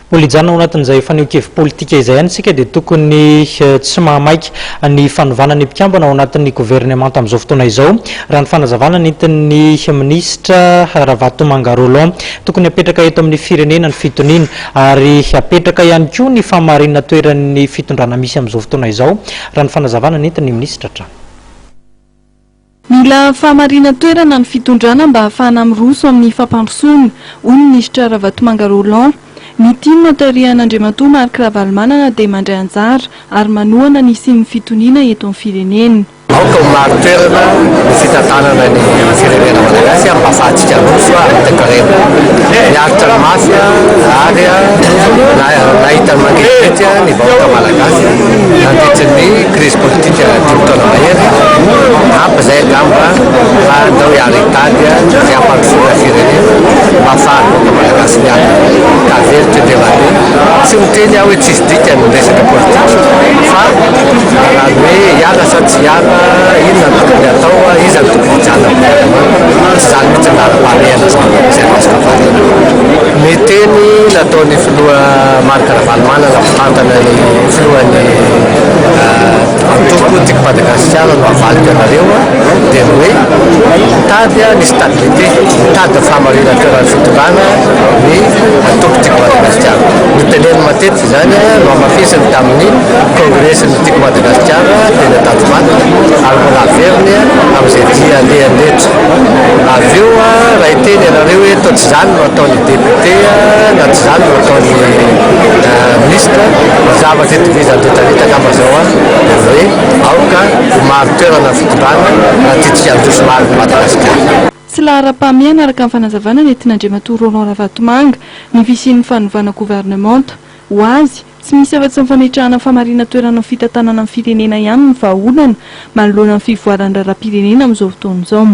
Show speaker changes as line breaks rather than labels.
Mbola hijanona ao anatin'izay fanehoan-kevi-politika izay ihany isika dia tokony tsy mahamaika ny fanovana ny mpikambana ao anatin'ny governemanta amin'izao fotoana izao, raha ny fanazavana nentin'ny minisitra Ravatomanga Roland. Tokony hapetraka eto amin'ny firenena ny fitoniana ary hapetraka ihany koa ny fahamarinana toeran'ny fitondrana misy amin'izao fotoana izao, raha ny fanazavana nentin'ny minisitra hatrany.
Mila fahamarinan-toerana ny fitondrana mba hahafahana miroso amin'ny fampandrosoana, hoy ny minisitra Ravatomanga Roland. Ny tim tarihan'Andriamatoa Marc Ravalomanana dia mandray anjara ary manohana ny hisian'ny fitoniana eto amin'ny firenena.
Aoka ho marin-toerana ny fitantanana ny firenena malagasy mba hahafahantsika roso amin'ny toekarena. Niaritra ny mafy ary nahita ny mangidihidy ny vahoaka malagasy nandritry ny krizy politika dimy taona mahery. Ampy izay angamba fa andao hiara-hitady izay hampandrosoana ny firenena mba hahafahan'ny vahoaka malagasy miadana. Ka averiko indray mandeha, tsy miteny aho hoe tsisy dikany ny resaka politika fa raha ny hoe hiala sa tsy hiala, inona no tokony hatao, iza no tokony hijanona amin'ny gouvernement, tsy izany mihitsy ny laharam-pahamehana izay no azoko ambara. Ny teny nataon'ny filoha Marc Ravalomanana mpitantana ny filohan'ny antoko Tiako Madagasikara no havaliko anareo dia ny hoe mitady ny stabilité, mitady ny fahamarinan-toeran'ny fitondrana ny antoko Tiako Madagasikara. Noteneniny matetika izany, nohamafisiny tamin'ny kongresin'ny Tiako Madagasikara teny Antanjombato ary mbola averiny amin'izay dia alehany rehetra. Avy eo raha hiteny ianareo hoe toa tsy izany no ataon'ny député na tsy izany no ataon'ny minisitra, ny zavatra itovizan'ny rehetra rehetra angamba izao dia ny hoe aoka ho marin-toerana ny fitondrana raha tiantsika handroso marina i Madagasikara.
Tsy laharam-pahamehana araka ny fanazavana nentin'Andriamatoa Roland Ravatomanga ny fisian'ny fanovana governemanta. Ho azy, tsy misy afa-tsy ny fametrahana famarina-toerana ny fitantanana ny firenena ihany no vahaolana manoloana ny fivoaran'ny raharaham-pirenena amin'izao fotoana izao.